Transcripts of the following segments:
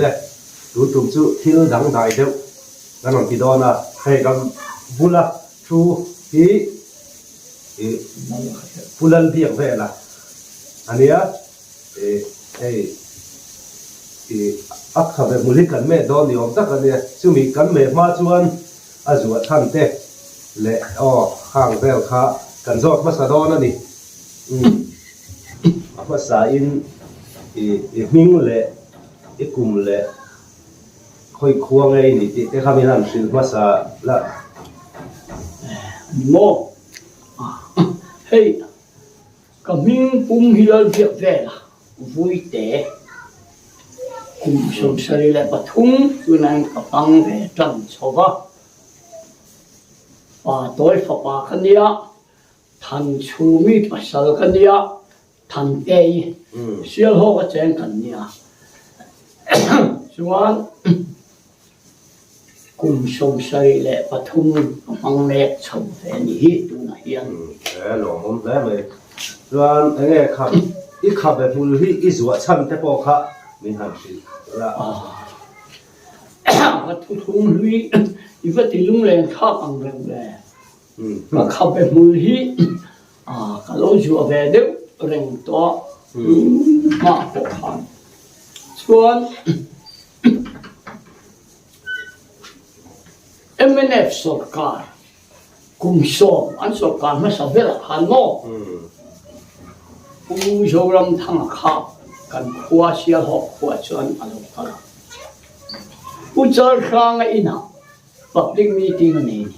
le, tun tum chu thil dangdai deuh kan rawn ti dawn a, hei kan bula thu hi ih Pu Lalbiak vela a nia, ih hei ih a khabe hmul hi kan meh dawn ni awm tak a nia, chumi kan meh hma chuan a zuah chhan te leh aw hang vel kha kan zawt hmasa dawn a ni. Umm a hmasa in i i hming leh i kum leh khawi khua nge i nih tih te kha min han hrilh hmasa la. Ni maw? Hei ka hming pum hi Lalbiak vel a Vuite kum 73 tunah hian ka hmang ve tan chho va, pa tawi fapa ka nia. Thanchhumi pasal ka nia, Thantei Sialhawk a cheng kan nia. Chuan kum 73 ka hmang mek chho ve a ni hi tunah hian. He lawmawm hle mai. Chuan enge khap i khabe hmul hi i zuah chhan te pawh kha min han hrilh la. Ka thuthlung hlui i va ti lunglen thlak ang reng ve. Ka khabe hmul hi ka lo zuah ve deuh reng tawh a, hmah pawh khan chuan mnf sawrkar kum sawm an sawrkar hmasa berah khan maw Pu Zoramthanga kha kan khua Sialhawk khua chuan a lo kal a, Pu Chalhranga inah Public meeting a nei ni.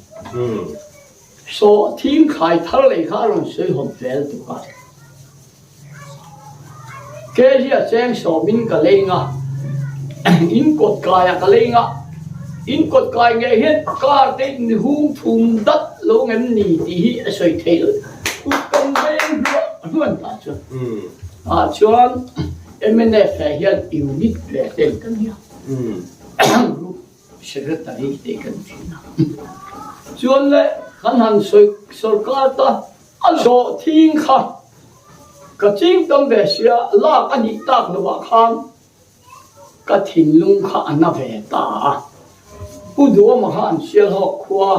Saw thing khai thar lei kha a rawn sawi hawp vel tuk a. Kezia cheng sawmin ka leng a, in kawt kaiah ka leng a, in kawt kai ngei hian car te in hung thum dat lo ngem ni tih hi a sawi theih lo. Kut kan veng hluah hluan ta chuan. Ah chuan mnf ah hian unit ve ten ka nia. Group Secretary te kan thin a. Chuan le kan han sawi sorkar ta a zawh thing kha ka ching tam ve sia lak a nih tak lo ah khan ka thinlung kha a na ve ta a. Pu Duama kha an Sialhawk khua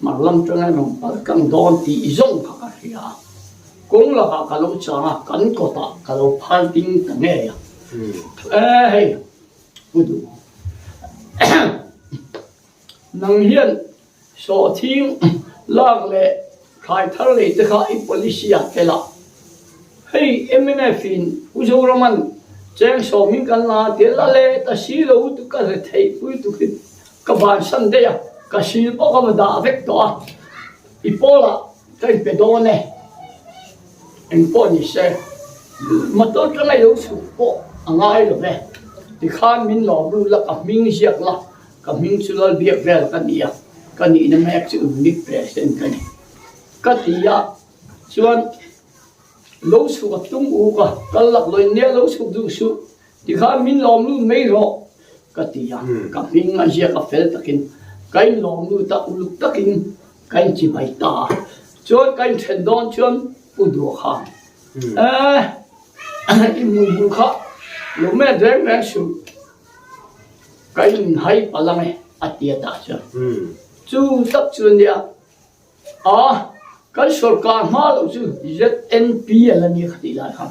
hmar lam tanga rawn pal kang dawn tih zawng kha ka hria a. Kawng lakah ka lo chang a, kan kawtah ka lo phar ding ta ngei a. E hei. Pu duh. Nang hian sawhthing lak leh thlai thar lei te kha i policy ah tel a. Hei mnf in Pu Zoraman cheng sawmin kan la tel a le ta si lo tu ka hre theih pui tu khi ka bansan daih a, ka sil pawh ka va dah vek tawh a. I pawlah ka inpe dawn e. Engpawh ni se, motor tanga i lo chhuk pawh a ngai lo ve. Tikhan min lawm ru la, ka hming ziak la, ka hming chu Lalbiak vel ka ni a, ka nihna mek chu unit president ka ni. Ka ti a, chuan lo chhuk a tum uk a, kal lak lawin nia lo chhuk duh suh, tikhan min lawm lut mai rawh ka ti a, ka hming a ziak a fel takin ka inlawm lut a, uluk takin Ka inchimai ta a, chuan ka inthen dawn chuan Pu Dua kha eh i hmui hmul kha lo met reng reng suh, ka inhai palh ang e a ti a tah chuan chu tak chu a nia a kan sawrkar hma loh chu ZNP a la nia kha tih lai khan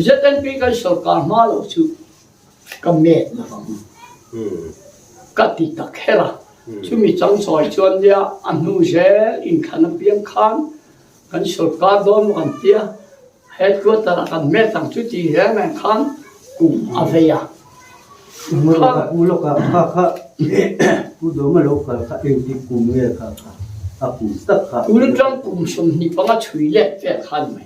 ZNP kan sawrkar hma loh chu Ka met lo vang ka ti ta kher a, chumi chang sawi chuan nia a hnu zel inthlan apiang khan kan sawrkar dawn maw kan tia, headquarter ah kan met ang chu tih reng reng khan kum a vei a. Kha pu lawkah kha kha Pu Dawma lo kal kha engti kum nge kha kha a kum tak kha. Tun atang kum 25 chhui let vel khan mai.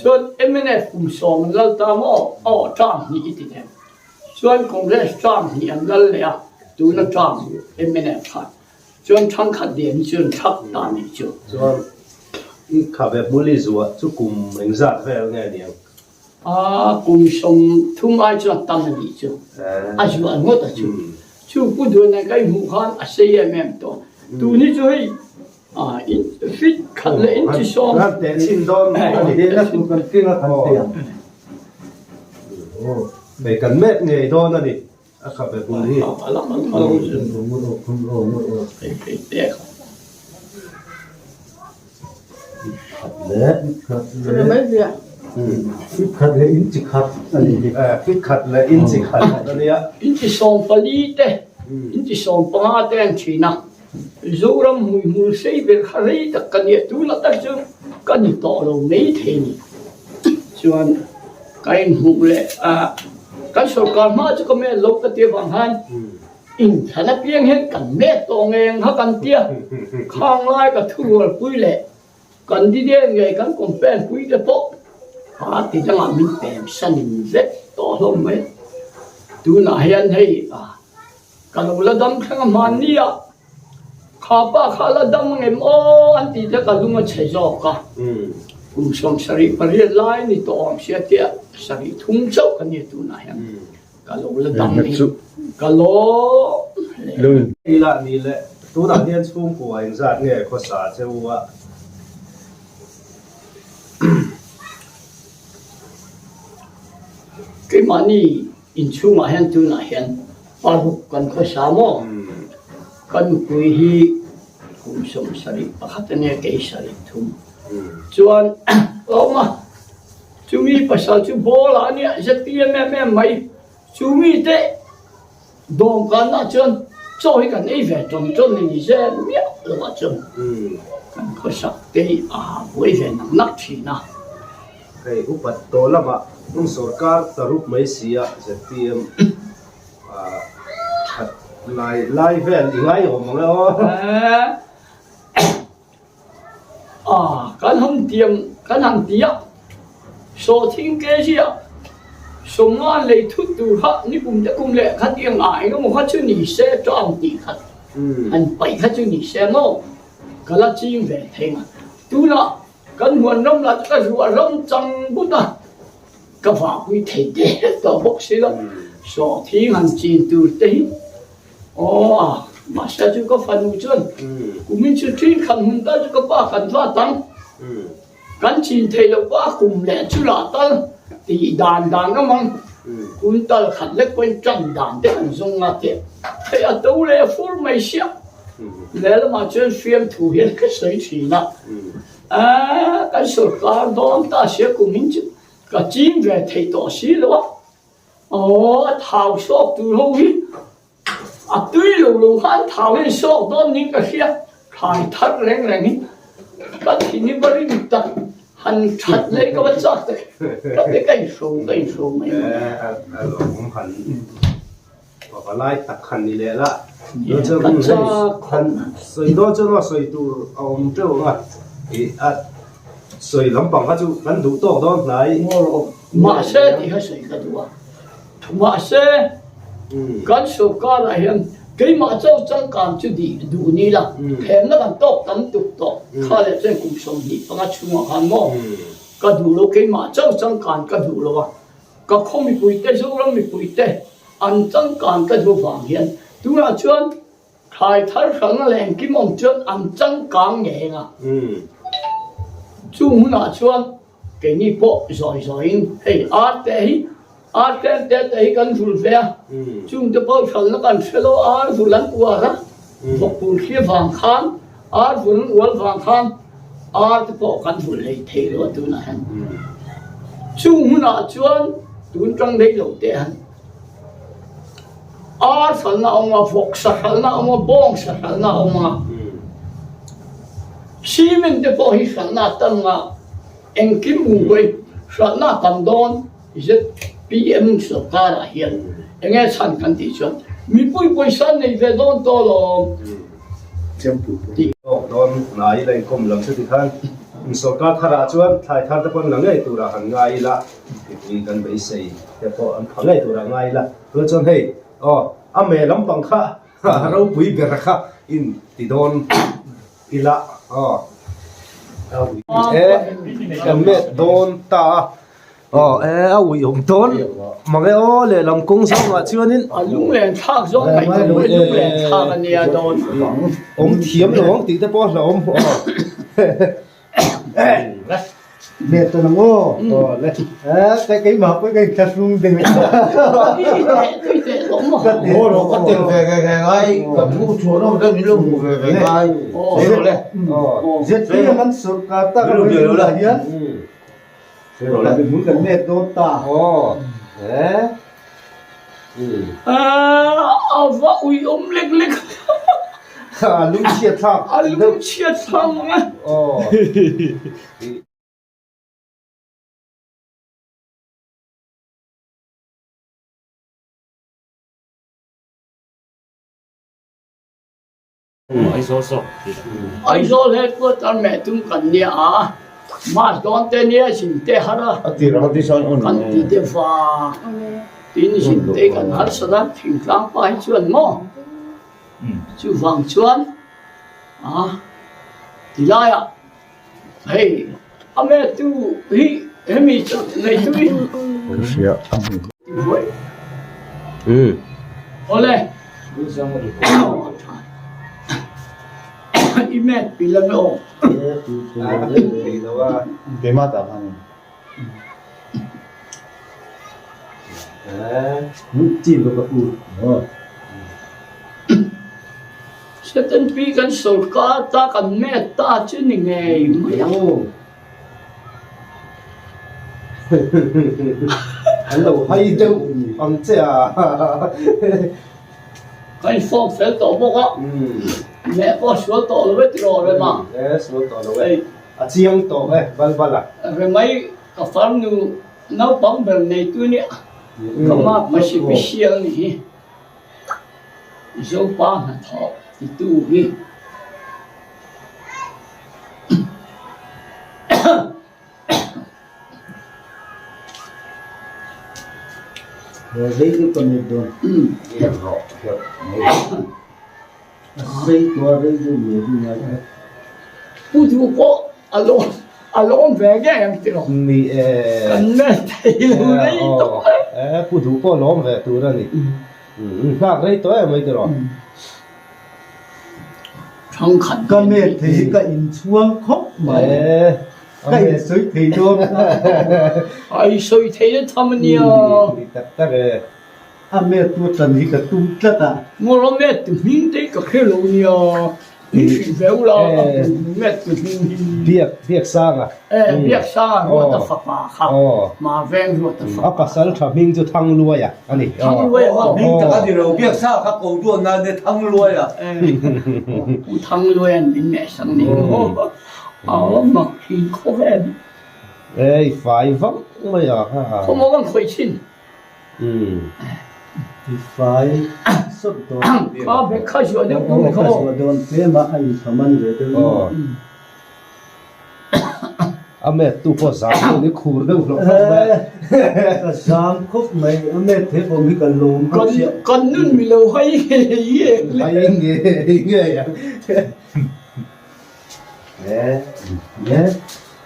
Chuan mnf kum sawm an lal ta maw? Aw, term hnih i ti thei. Chuan Congress term hnih an lal leh a, tuna term mnf khan. Chuan thangkhat lian hi chuan thak ta nih chu. Chuan i khabe hmul i zuah chu kum engzat vel nge niang? A, kum 30 ai chuan tam a nih chu. A zuah ngawt a chu. Chu Pu Duhna ka i hmuh khan a sei em em tawh. Tun hi chu hei Fit khat leh in chi sawm. Kan teh chhin dawn a ni. Teh na tur kan keng a kan teh ang. Hei kan met ngei dawn a ni. A khabe bul hi. Fit khat leh inchi khat a ni hi. Fit khat leh inchi khat a nia. Inchi 14 te, inchi 15 te an thin a. Zoram hmuihmul sei ber kha rei tak ka nia, tunah tak chu ka ni tawh lo mai thei ni. Chuan ka inhmuh leh a, kan sorkar hma chu ka mel lo ka ti avang khan inthlan apiang hian kan met tawh ngei ang kha kan tia, khang lai ka thurualpui leh candidate ngei kan campaign pui te pawh party dangah min pem san in vek tawh hlawm mai. Tunah hian hei Ka lo la dam thleng a hmanni a, kha pa kha la dam ngem aw an tih te ka lung a chhe zawk a, kum 78 lai ni tawh awm sia tia sarih thum chauh ka nia tunah hian ka lo la dam hi ka lawm hle. Ila ni le, tunah hian chhungkua engzat nge khawsa che u a? Keimahni Inchhungah hian tunah hian paruk kan khawsa maw? Ka nupui hi kum 71 a nia kei sarih thum. Chuan awm a, chumi pasal chu ball ah a nia ZPM em em mai. Chumi te dawmkanah chuan chaw hi kan ei ve tawn tawn a ni zel miah lo ah chuan kan khawsak te hi a buai ve nak nak thin a. Hei upat tawh lamah hmun sorkar ta rup mai si a zpm that lai lai vel i ngai awm ang e aw. A kan han tiam kan han ti a sawhthing kg ah sawmnga lei thut tur kha nikum te kum leh kha tiang ah engemaw kha chu ni se tang tih khat han paih kha chu ni se maw ka la ching ve thei nga tunah Kan huan ram lah chu ka zuah ram chang but a, ka vahpui thei der tawh bawk si lo. Sawhthing han chin tur te hi aw a, mahse chu ka fanu chuan kumin chu thin khan hun tal chu ka pa kan va tang, kan chin thei loh pawh a kum leh chu lah tal tih dan dan awm ang, kun tal khat lek pawhin tan dan te kan zawng a tih hei a to leh fur mai siah. Lehlamah chuan fiamthu hian ka sawi thin a, Aaa kan sorkar dawn ta sia kum in chu ka ching ve thei tawh si lo a, aw a thau sawk tur ho hi a tui lo lo kha an thau hian sawk dawn niin ka hria, thlai thar reng reng hi ka thin hi va rim tak han that leh ka va chak tak ka ti ka inhro ka inhro mai mai. A lawmawm han. Pavalai tak han ni leh la, chuan hei han sawi dawn chuan aw sawi tur a awm teuh ang a, ih a sawi lampang kha chu kan duh tawk dawn hnai. Mahse tih kha sawi ka duh a, mahse kan sorkarah hian keimah chauh changkan chu dih duh ni la, thlemna kan tawk tam tuk tawh kha leh chuan kum 25 chhungah khan maw ka duh lo keimah chauh changkan ka duh lo a, Ka khaw mipuite Zoram mipuite an changkan ka duh vang hian tunah chuan thlai thar hralhna leh engkim awm chuan an changkang ngei ang a. Chung hunah chuan keini pawh zawi zawiin hei ar te hi ar tlem te te hi kan vul ve a, chungte pawh hralhna kan hre lo ar vul an uar a, vawkpur thli vang khan ar vul an ual vang khan Ar te pawh kan vulh hlei thei lo a tunah hian. Chung hunah chuan tun tang rei lo teh han ar hralhna a awm a, vawksa hralhna a awm a, bawngsa hralhna a awm a, cement te pawh hi hralhna a tam a, engkim bungrua hi hralhna a tam dawn. Zpm sorkarah hian enge chhan kan tih chuan mipui pawisa an nei ve dawn tawh alawm tih. Tawk dawn hnai ila inkawm lam chu tikhan sorkar tharah chuan thlai thar te pawh an la ngei turah han ngai ila, mipui kan beisei te pawh an pha ngei turah ngai ila, tunah chuan hei aw a meh lampang kha ropui ber kha in ti dawn. Ila aw e kan met dawn ta a aw e a ui awm dawn mange aw lehlam kawng zawngah chuanin a lunglen thlak zawng mai ka hmu lunglen thlak a nia dawn awm thiam lo ang tih te pawh a hlauhawm aw Met ta nang aw aw le e keimah pawh ka inthlahrung deuh tui teh tawh maw. Aw lo ka tel ve ve ve ngai ka pu chhuah ho te min lo hmu ve ve ngai sawi rawh le. ZPM an sawrkar tak a rawn inah hian mipui kan let dawn ta. A va uiawm lek lek. A lungchhiat thlak. A lungchhiat thlak mang e. Aizawl headquarter meh tum kan nia a, March dawn te nia zin te har a, kan ti te va tin zin te kan harsat a, thingtlang pa hi chuan maw chuvang chuan a tilaiah Hei a metu hi hemi chu neitu hi tibuai awle i met pi la me aw. Satan pi kan sorkar ta kan met ta chu ni ngei mai a. An lo hai deuh ang che a. Ka in form fel tawh bawk a, meh pawh sual tawh lo e tiraw Rema? E sual tawh lo e. A chiang tawh e bal bal a. Remai ka farnu naupang ber neitu nia ka map masipisial ni hi Zopa hnathawh titu hi. Rei deuh ka met dawn. A sei tawh a rei deuh mai hi ngai a. Pu duh pawh a lawm a lawm ve ngei ang tiraw. Ni e. Kan mel thei lo rei tawh e. E pu duh pawh lawm ve tur a ni. Nghak rei tawh em mai tiraw. Thangkhat Ka mel thei hi ka inchhuang khawp mai. Ka insawi thei dawn. A insawi thei na tham a nia. Ni tak tak e. A met tu tan hi ka tum tlat a. Ngawr a met tu hming te hi ka hre lo nia, min hrilh ve ula a hmu met tu hming hi. Biak, Biak Sanga. E, Biak Sanga Ruata fapa kha, Maveng Ruata fapa. A pasal tha hming chu Thangluaia a ni. Thangluaia maw? Hming tak a ni lo, Biak Sanga kha ko duan nan e Thangluaia. E, Pu Thangluaia'n min ngaihsak ni maw? A mak thin khawp em. E, i fai vak mai a kha. Khaw maw kan khawih chin. I fai sawt dawn. Kha bek kha zuah deuh tur kha zuah dawn tlem a a inthaman ve deuh maw. A met tu pawh zam deuh ni khur deuh hlawk hlawk mai. Ka zam khawp mai a met thei awm hi ka lawm bawk sia. Kan nun mi lo hai ngei le. Hai ngei ngei ang. Le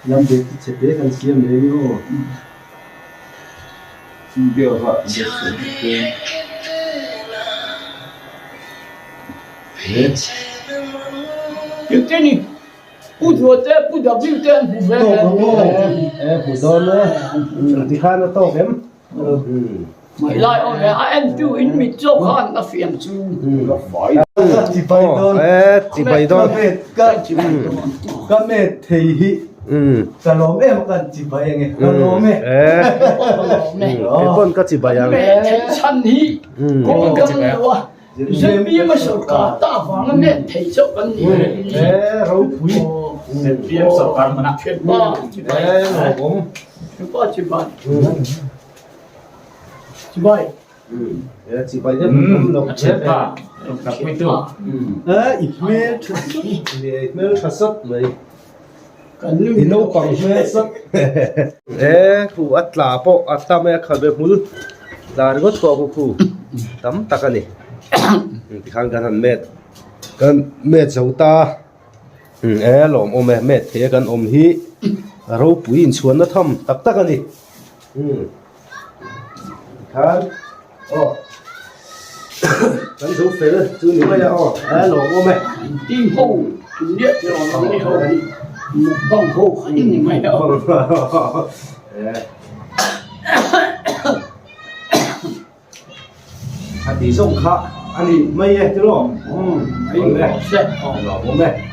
lam ve ti chhe te kan siam leh ni aw. Engtin ni Pu Dua te Pu W te an hmu ve hle. E hmu dawn e tikhan a tawk em. Mai lai awm e a entu in mit zawk khan a fiam chu. Ka chibai dawn. E chibai dawn. Ka met thei hi ka lawm em kan chibai ange ka lawm e. Kei pawn ka chibai ang. Met theih chhan hi kawng dang lo a ZPM a sawrkar ta vanga met thei chauh kan ni. E ropui. ZPM sawrkar hmanah. Thianpa chibai. E lawmawm. Thianpa chibai. Chibai. E chibai deuh awm lo. A thianpa ka puitu. A i hmel tha sawt. I hmel tha sawt mai. Kan nu I naupang hmel sawt. E khu a tla pawh a tam e a khabe hmul tla ringawt pawh khu khu tam tak a ni. Tikhan kan han met kan met zo ta. E lawmawm e met thei a kan awm hi a ropui inchhuanna tham tak tak a ni. Tikhan aw kan zo fel chu ni mai a aw a lawmawm e. Team ho liah te awm ang ni ho hi mukbang ho kha in ni mai a. E. Khati zawng kha a ni mai e tiraw? Awle. Lawmawm e.